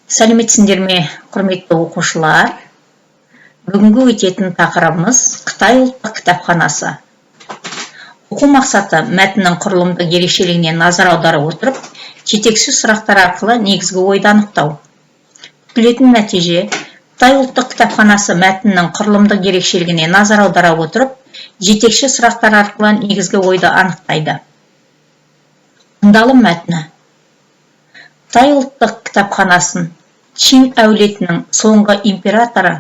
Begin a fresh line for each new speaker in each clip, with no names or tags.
Сәлеметсіңдер ме, құрметті оқушылар! Бүгінгі өтетін тақырыбымыз: Қытай ұлттық кітапханасы. Оқу мақсаты: мәтіннің құрылымдық ерекшелігіне назар аудара отырып, жетекші сұрақтар арқылы негізгі ойды анықтау. Күтілетін нәтиже: Қытай ұлттық кітапханасы мәтіннің құрылымдық ерекшелігіне назар аудара отырып, жетекші сұрақтар арқылы негізгі ойды анықтайды. Тыңдалым мәтіні. Қытай ұлттық кітапханасын Чин әулетінің соңғы императоры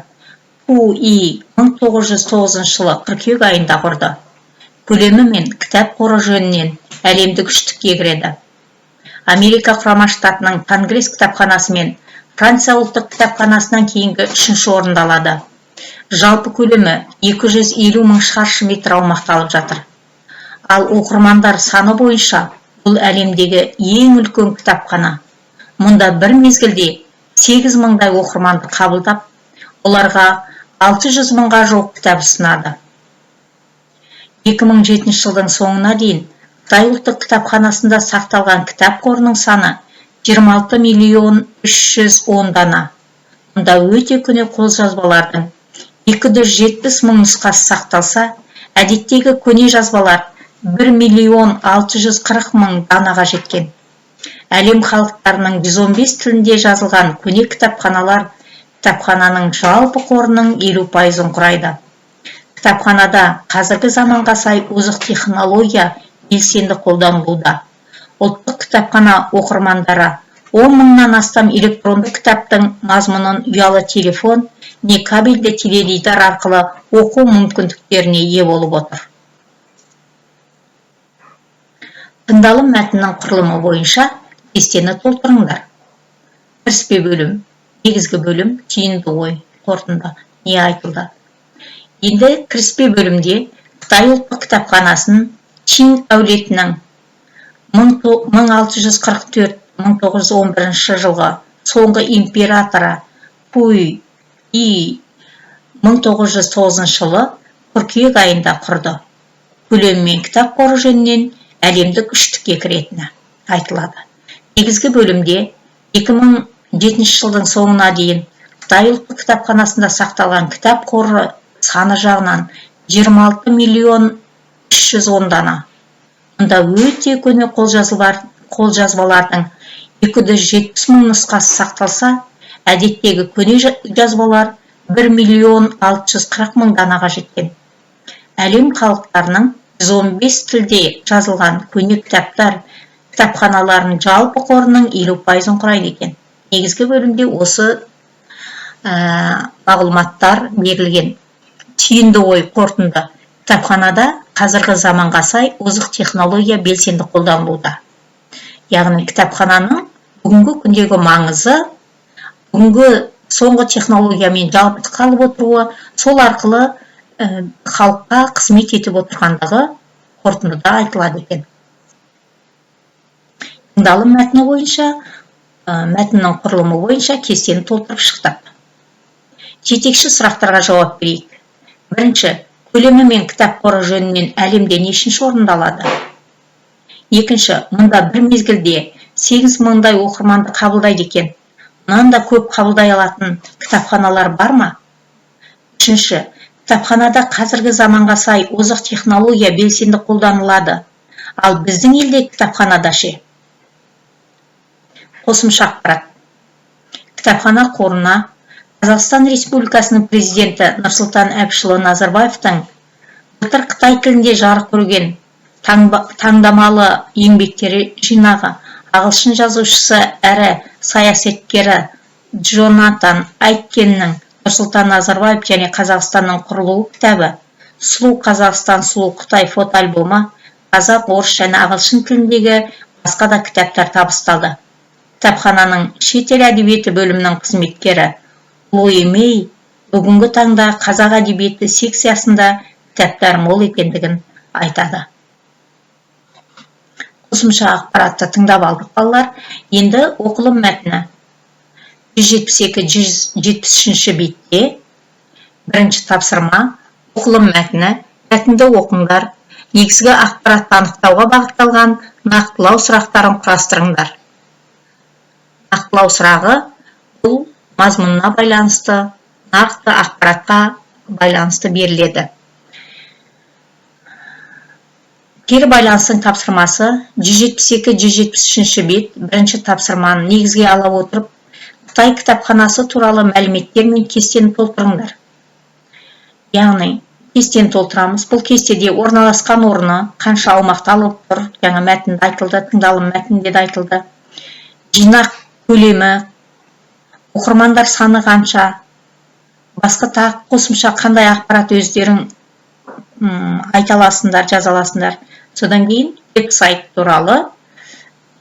Пу И 1909 жылы қыркүйек айында құрды. Көлемі мен кітап қоры жөнінен әлемдік үштікке кіреді. Америка Құрама Штатының Конгресс кітапханасы мен Франция ұлттық кітапханасынан кейінгі үшінші орынды алады. Жалпы көлемі 250 мың шаршы метр аумақты алып жатыр. Ал оқырмандар саны бойынша бұл әлемдегі ең үлкен кітапхана. Мұнда бір мезгілде 8 мыңдай оқырманды қабылдап, оларға 600 мыңға жуық кітап ұсынады. 2007 жылдың соңына дейін Қытай ұлттық кітапханасында сақталған кітап қорының саны 26 миллион 310 дана. Мұнда өте көне қолжазбалардың 270 мың нұсқасы сақталса, әдеттегі көне жазбалар 1 миллион 640 мың данаға жеткен. Әлем халықтарының 115 тілінде жазылған көне кітапханалар кітапхананың жалпы қорының 50%-ын құрайды. Кітапханада қазіргі заманға сай озық технология белсенді қолданылуда. Ұлттық кітапхана оқырмандары 10 мыңнан астам электронды кітаптың мазмұнын ұялы телефон не кабельді теледидар арқылы оқу мүмкіндіктеріне ие болып отыр. Тыңдалым мәтіннің құрылымы бойынша кестені толтырыңдар. Кіріспе бөлім, негізгі бөлім, түйінді ой, қорытынды. Не айтылды? Енді кіріспе бөлімде Қытай ұлттық кітапханасын Чин әулетінің 1644-1911 жылғы соңғы императоры Пуй И 1909 жылы қыркүйек айында құрды. Көлемі мен кітап қоры жөнінен әлемдік үштікке кіретіні айтылады. Негізгі бөлімде 2007 жылдың соңына дейін Қытай ұлттық кітапханасында сақталған кітап қоры саны жағынан 26 миллион 310 дана. Мұнда өте көне қолжазбалардың 270 мың нұсқасы сақталса, әдеттегі көне жазбалар 1 миллион 640 мың данаға жеткен. Әлем халықтарының 115 тілде жазылған көне кітаптар кітапханаларының жалпы қорының 50%-ын құрайды екен. Негізгі бөлімде осы мағлұматтар берілген. Түйінді ой, қорытынды. Кітапханада қазіргі заманға сай озық технология белсенді қолданылуда. Яғни кітапхананың бүгінгі күндегі маңызы, бүгінгі соңғы технологиямен жабдықталып отыруы, сол арқылы халыққа қызмет етіп отырғандығы қорытындыда айтылады екен. Тыңдалым мәтіні бойынша, мәтіннің құрылымы бойынша кестені толтырып шықтық. Жетекші сұрақтарға жауап берейік. Бірінші: көлемі мен кітап қоры жөнінен әлемде нешінші орынды алады? Екінші: мұнда бір мезгілде 8 мыңдай оқырманды қабылдайды екен. Мұнан да көп қабылдай алатын кітапханалар бар ма? Үшінші: кітапханада қазіргі заманға сай озық технология белсенді қолданылады. Ал біздің елде кітапханада ше? Қосымша ақпарат. Кітапхана қорына Қазақстан Республикасының Президенті Нұрсұлтан Әбішұлы Назарбаевтың былтыр қытай тілінде жарық көрген таңдамалы еңбектері жинағы, ағылшын жазушысы әрі саясаткері Джонатан Айткеннің «Нұрсұлтан Назарбаев және Қазақстанның құрылуы» кітабы, «Сұлу Қазақстан, сұлу Қытай» фотоальбомы, қазақ, орыс және ағылшын тіліндегі басқа да кітаптар табысталды. Кітапхананың шетел әдебиеті бөлімінің қызметкері Луи Мей бүгінгі таңда қазақ әдебиеті секциясында кітаптар мол екендігін айтады. Қосымша ақпаратты тыңдап алдық, балалар. Енді оқылым мәтіні 172-173 бетте. Бірінші тапсырма: оқылым мәтіні. Мәтінді оқыңдар, негізгі ақпаратты анықтауға бағытталған нақтылау сұрақтарын құрастырыңдар. Нақтылау сұрағы: Бұл мазмұнына байланысты, нақты ақпаратқа байланысты беріледі. Кері байланыстың тапсырмасы: 172, 173 бет. Бірінші тапсырманы негізге ала отырып, Қытай кітапханасы туралы мәліметтер мен кестені толтырыңдар. Яғни кестені толтырамыз. Бұл кестеде орналасқан орны, қанша аумақты алып тұр, жаңа мәтінде айтылды, тыңдалым мәтінінде де айтылды, жинақ көлемі, оқырмандар саны қанша, басқа тағы қосымша қандай ақпарат өздерің айта аласыңдар, жаза аласыңдар. Содан кейін веб сайт туралы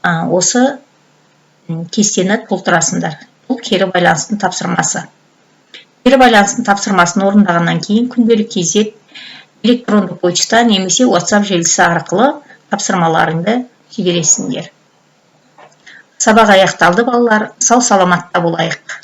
осы кестені толтырасыңдар. Бұл кері байланыстың тапсырмасы. Кері байланыстың тапсырмасын орындағаннан кейін Күнделік kz электронды почта немесе WhatsApp желісі арқылы тапсырмаларыңды жібересіңдер. Сабақ аяқталды, балалар. Сау саламатта болайық.